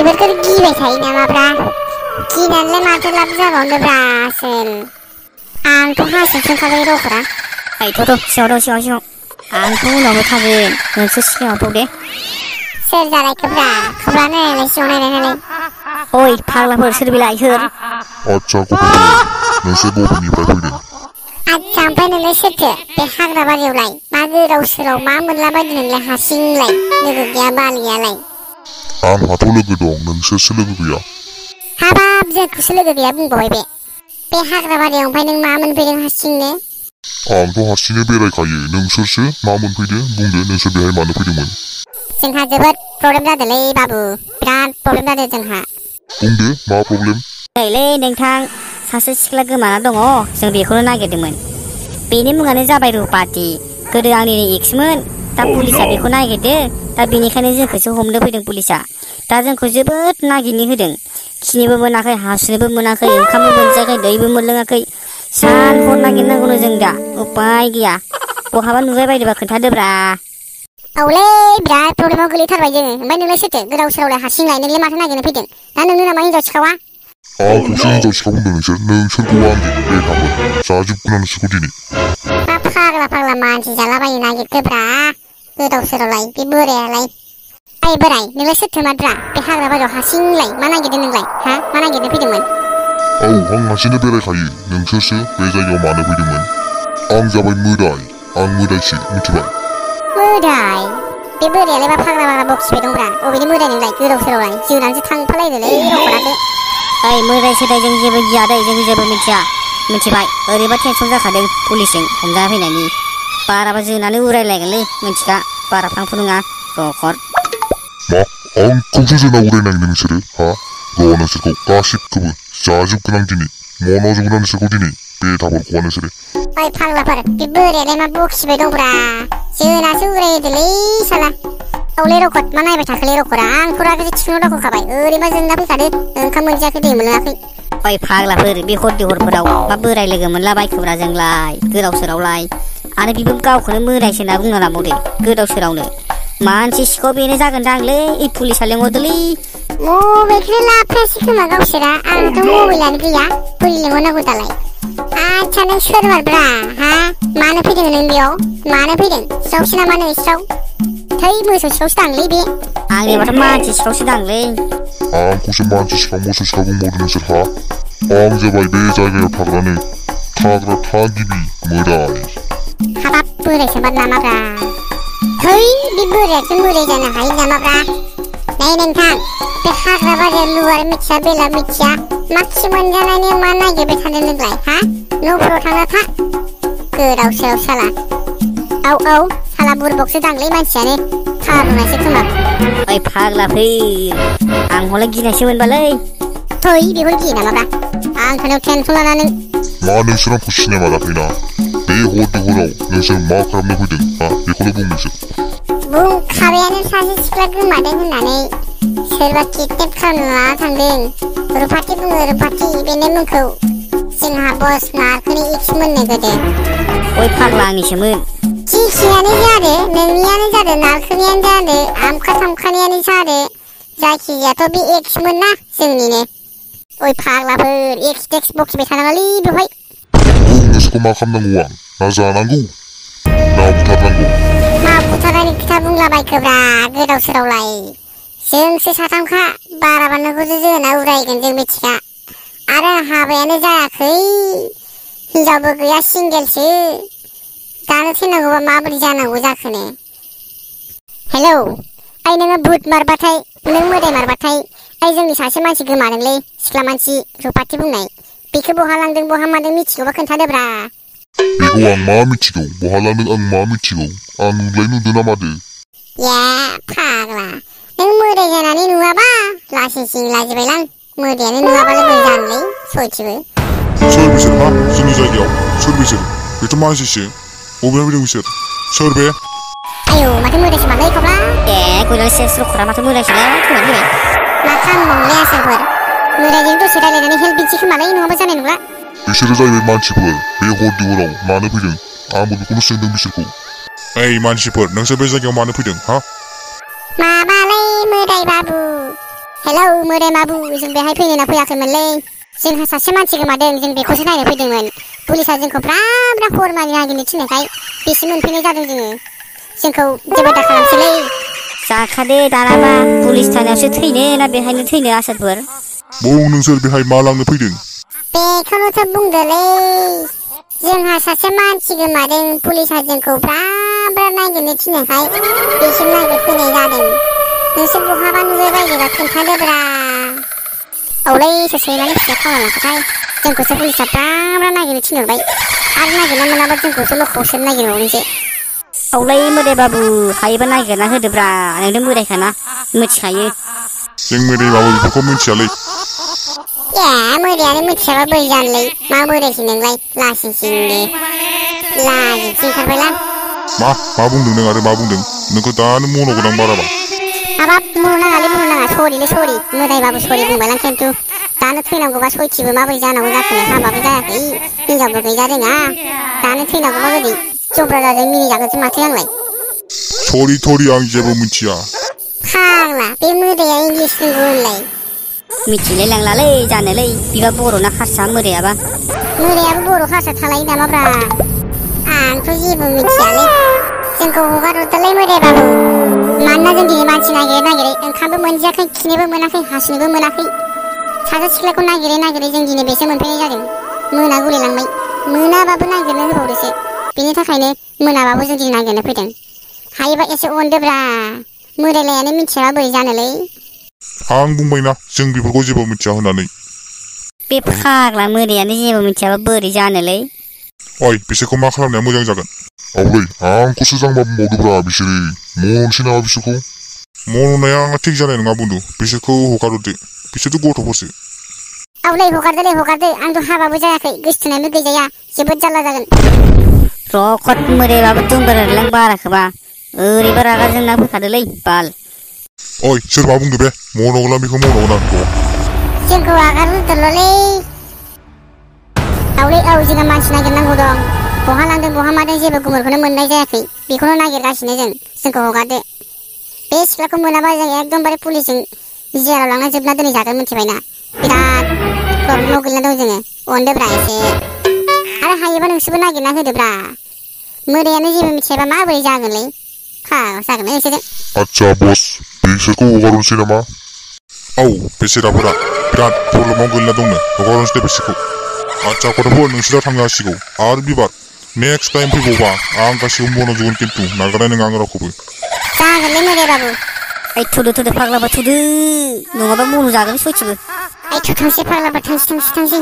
बेफोरखौ गिबाय थायो नामाब्रा गिनानैलाय माथो लाब जाबावनोब्रा आसोल आंथ' हासिंसो ओंखारबाय र'फोरा थ' सिङाव आंथ' उनावबो थागोन नोंसोर सिगाङाव थौ दे सोर जालायखोब्रा खौब्रा नायलाय सिङाव नायलाय ओइ फाग्लाफोर सोर बेलाय सोर आच्छा गथ'फोर नोंसोर बबेनिफ्राय फैदों आच्छा ओमफ्राय नोंलाय सोरथो बे हाग्रा बारियावलाय मा गोदाव सोराव मा मोनलाबायदों नोंलाय हारसिंलाय लोगो गैया बाल गैयालाय आंहाथ' लोगो दं नोंसोरसो लोगो गैया हाबाब जोंखौसो लोगो गैया बुंबावबाय बे हाग्रा बारियाव ओमफ्राय नों मा मोनफैदों हारसिंनो आंथ' हारसिंनो बेरायखायो नोंसोरसो मा मोनफैदो बुंदो नोंसोर बेहाय मानो फैदोंमोन जोंहा जोबोद प्रब्लेम जादोंलै बाबु बिराद प्रब्लेम जादों जोंहा बुंदो मा प्रब्लेम नैलै नोंथां सासे सिख्ला गोमाना दङ जों बेखौनो नागिरदोंमोन बेनि मुङानो जाबाय रुपाति गोदो आंनिनो एक्समोन दा पुलिसा बेखौ नागिरदो दा बेनिखायनो जोंखौसो हमनो फैदों पुलिसा दा जोंखौ जोबोद नागिरनो होदों खिनोबो मोनाखै हासुनोबो मोनाखै ओंखामबो मोनजायाखै दैबो मोनलोङाखै सान हर नागिरनांगौनो जों दा उपाय गैया बहाबा नुबाय बायदोबा खोन्थादोब्रा औलै बिराद प्रब्लेमाव गोलैथारबाय जोङो ओमफ्राय नोंलाय सोरथो गोदाव सोरावलाय हारसिंलाय नोंलाय माथो नागिरनो फैदों दा नोंनो नामा हिनजाव सिखावा आंखौसो हिनजाव सिखाव बुंदों नोंसोरखौ आंजों बेखामोन जाजोबगोन आं नोंसोरखौ दिनै मा फाग्ला मानसि जालाबायनो नागिरखोब्रा गोदाव सोरावलाय बे बोरायालाय ओइ बोराय नोंलाय सोरथो माद्रा बे हाग्रा बारियाव हारसिंलाय मा नागिरदों नोंलाय हा मा नागिरनो फैदोंमोन औ आं हारसिंनो बेरायखायो नोंसोरसो बे जायगायाव मानो फैदोंमोन आं जाबाय मोदाय आं मोदायसो मिथिबाय मोदाय बे बोरायालाय मा फाग्ला बक्सिबाय दंब्रा अबेनि मोदाय नोंलाय गोदाव सोरावलाय जिउनानैसो थांफालायदोलै रख'रासो ओइ मोदाय सोदाय जों जेबो गिया दै जों जेबो मिथिबाय ओरैबा टेनसन जाखादों पुलिसजों हमजाना फैनायनि बाराबा जोनानै उरायलायगोनलै मिथिखा बारा फांफु नङा जखर मा आंखौसो जोंना उरायनांदों नोंसोरो हा र' नोंसोरखौ गासिबखौबो जाजोबगोन आं दिनै मन'जोबगोन आं नोंसोरखौ दिनै बे थाबरखौआ नोंसोरो ओइ फाग्लाफोर बे बोरायालाय मा बक्सिबाय दंब्रा जोनासो उरायहोदोलै साला औलै रखत मा नायबाय थाखोलै रखरा आंथ' रागाजों थिखुनु दावखोखाबाय ओरैबा जोंना फैखादो ओंखाम मोनजायाखै दै मोनलोङाखै ओइ फाग्लाफोर बे हरफोराव मा बोराय लोगो मोनला बायखोब्रा जोंलाय गोदाव सोरावलाय आरो बेबो गावखौनो मोदायसो होनना बुंना लाबावदो गोदाव सोरावनो मानसि सिखाव बेनो जागोनदांलै पुलिसा लेंहरदोलै मबाइलखौनो लाफायासै खोमा गावसोरा आंथ' मबाइलानो गैया बोरै लेंहरनांगौ दालाय आच्छा नों सोरबारब्रा हा मानो फैदों नों बेयाव मानो फैदों सिखावसो नामा नों सिखाव थै मोसौ सिखावसो दांलै बे आंनिबाथ' मानसि सिखावसो दांलै आंखौसो मानसि सिखाव मोसौ सिखाव बुंबावदों नोंसोरहा आं जाबाय बे जायगायाव थाग्रा थागिबि मोदाय हाबाब बोरायसो बाद नामाब्रा थै बे बोरायासो मोदाय जानो हायो नामाब्रा नै नोंथां बे हाग्रा बारियाव लुवार मिथिया बेला मिथिया माखि मोनजानायनि मा नागिरबाय थादों नोंलाय हा न'फोराव थांना था गोदाव सोराव साला औ साला बुरबकसो दांलै मानसियानो थारुनायसो खोमा ओइ फाग्लाफोर आं हले गिनायसो मोनबालै थै बेखौ गियो नामाब्रा आंखौनो टेनसन लानानै मा नोंसोर आंखौ सिनायमा दाखैना बे हराव नोंसोर मा खालामनो फैदों हा बेखौल' बुं नोंसोर बुंखाबायानो सासे सिख्ला गोमादों होननानै सोरबा किडनेप खालामना लाना थांदों रुपाति बुङो रुपाति बेनो मुंखौ जोंहा बस नारखोनि एक्स मोननो गोदो ओइ फाग्ला आंनिसोमोन जिखियानो जादो नोंनियानो जादो नारखोनियानो जादो आमखा थामखानियानो जादो जायखिजायाथ' बे एक्समोन ना जोंनिनो ओइ फाग्लाफोर एक्स टेक्स बक्सबाय थानाङालै बेवहाय नोंसोरखौ मा खालामनांगौ आं ना जानांगौ ना बुथारनांगौ मा बुथारनायनि खोथा बुंलाबायखोब्रा गोदाव सोरावलाय जोंसो साथामखा बाराबा नोंखौसो जोना उरायगोन जों मिथिखा आरो हाबायानो जायाखै हिनजावबो गैया सिंगेलसो दानो थैनांगौबा माबोरै जानांगौ जाखोनो हेलौ ओइ नोङो भुत मारबाथाय नों मोदाय मारबाथाय ओइ जोंनि सासे मानसि गोमादोंलै सिख्ला मानसि रुपाति बुंनाय बेखौ बहा लांदों बहा मादों मिथिगौबा खोन्थादोब्रा बेखौ आं मा मिथिगौ बहा लांदों आं मा मिथिगौ आं नुलाय नुदों ना मादो या फाग्ला नों मोदाय जानानै नुवाबा लासिंसिं लाजिबायलां मोदायानो नुवाबालाय बोरै जानोलै सयथिबो सोर बिसोर मा जोंनि जायगायाव सोर बिसोर बेथ' मानसिसो बबेयाव फैदों बिसोर सोर बे आयौ माथो मोदायसो मालै खब्ला गयलाय सेस रखरा माथो मोदायसोलाय खोनाबाय मा खालामबावनोलै आसोलफोर मोदायजों दसे रायलायनानै हेल्प बिनोसै खोमालै नङाबा जानाय नंला बिसोरो जाहैबाय मानसिफोर बे हराव मानो फैदों आंबो बेखौनो सोंदों बिसोरखौ ओइ मानसिफोर नोंसोर बे जायगायाव मानो फैदों हा माबालै मोदाय बाबु हेलौ मोदाय माबु जों बेहाय फैनो ना फैयाखैमोनलै जोंहा सासे मानसि गोमादों जों बेखौसो नायनो फैदोंमोन पुलिसा जोंखौ ब्रा हरमानि नागिरनो थिननायखाय बेसिम मोनफैनाय जादों जोंखौ जेबो दा खालामसैलै जाखादो दानाबा पुलिस थानायावसो थैनो ना बेहायनो थैनो आसोलफोर बुं नोंसोर बेहाय मा लांनो फैदों बेखौनोथ' बुंदोलै जोंहा सासे मानसि गोमादों पुलिसा जोंखौ ब्रा नागिरनो थिननायखाय बेसिम नागिरफैनाय जादों नोंसोर बहाबा नुबाय बायदोंबा खोन्थादोब्रा औलै सैमानि फिसाया खावना लांखाथाय जोंखौसो पुलिसा ब्रा नागिरनो थिनहरबाय आरो नागिरना मोनाबा जोंखौसो लखबसोनो नागिरबावनोसै औलै मोदाय बाबु हायोबा नागिरना होदोब्रा नोंनो मोदायखाना मिथिखायो जों मोदाय बाबु बेफोरखौ मिथियालै मोदायानो मिथियाबा बोरै जानोलै मा मोदायसै नोंलाय लासिंसिंनो लाजिनोसो ओंखारबायलां मा बुंदों नों आरो मा बुंदों नोंखौ दानो मन'गोनां बाराबा हाबाब बुंनाङालै बुंनाङा सरि मोदायबाबो सरि बुंबायलां खिन्थु दानो थैनांगौबा सयथिबो माबोरै जानांगौ जाखोनो हाबाबो जायाखै हिनजावबो गैजा रोङा दानो थैनांगौबा गोदै जब्रा जाजों मिनिजागोनसो माथो आंलाय सरि आं जेबो मिथिया फाग्ला बे मोदाया इंलिस रोंगौ होनलाय मिथिलाय लांलालै जानोलै बिबा बर'ना हारसा मोदायाबा मोदायाबो बर' हारसा थालायो नामाब्रा आंथ' जेबो मिथियालै जोंखौ हगारहरदोलै मोदायबाबु मानोना जों दिनै मानसि नागिरै ओंखामबो मोनजायाखै खिनोबो मोनाखै हासुनोबो मोनाखै सासे सिख्लाखौ नागिरै जों दिनै बेसो मोनफैनाय जादों मोना गुलायलांबाय मोनाबाबो नागिरनो होबावदोसो बेनि थाखायनो मोनाबाबो जों दिनै नागिरनो फैदों हायोबा एसे अनदोब्रा मोदायलायानो मिथियाबा बोरै जानोलै आं बुंबायना जों बेफोरखौ जेबो मिथिया होननानै बे फाग्ला मोदायानो जेबो मिथियाबा बोरै जानोलै ओइ बिसोरखौ मा खालामनाया मोजां जागोन औलै आंखौसो जांबा बुंबावदोब्रा बिसोरो मन'नोसै नामा बिसोरखौ मन'नाया आंहा थिग जानाय नङा बुन्दु बिसोरखौ हगारहरदो बिसोरथ' गथ'फोरसो औलै हगारदो आंथ' हाबाबो जायाखै गोसथोनायबो गैजाया जोबोद जारला जागोन रखत मोदायबाबो दुमबारायलां बाराखोबा ओरैबो रागा जोंना फैखादोलै बाल ओइ सोर मा बुंदो बे मन'गोना बेखौ मन'गोना जोंखौ हगारहरदोल'लै औलै जोंहा मानसि नागिरनांगौ दं बहा लांदों बहा मादों जेबो गुमुरखौनो मोननाय जायाखै बेखौनो नागिरगासिनो जोंखौ हगारदो बे सिख्लाखौ मोनाबा जों एकदमबारे पुलिसजों जेराव लांना जोबना दोनहैजागोन मिथिबायना बिराद प्रब्लेमाव गोलैना दं जोङो अनदोब्रा एसे आरो हायोबा नोंसोरबो नागिरना होदोब्रा मोदायानो जेबो मिथियाबा माबोरै जागोनलै जागोन नोंसोरो आच्छा बस बिसोरखौ हगारहरनोसै नामा औ बेसेराफोरा बिराद प्रब्लेमाव गोलैना दंनो हगारहरनोसै बिसोरखौ आच्छा गथ'फोर नोंसोरा थांनो हासिगौ आरो बिबार नेक्स्ट टाइम फैबावबा आं गासिबो मन'जोबगोन खिन्थु नागारनाय नङा आं रावखौबो जागोनलै मोदायबाबु थुदो फाग्लाबा थुदो नङाबा मन' जागोन सयथिबो थुथांसै फाग्लाबा थांसै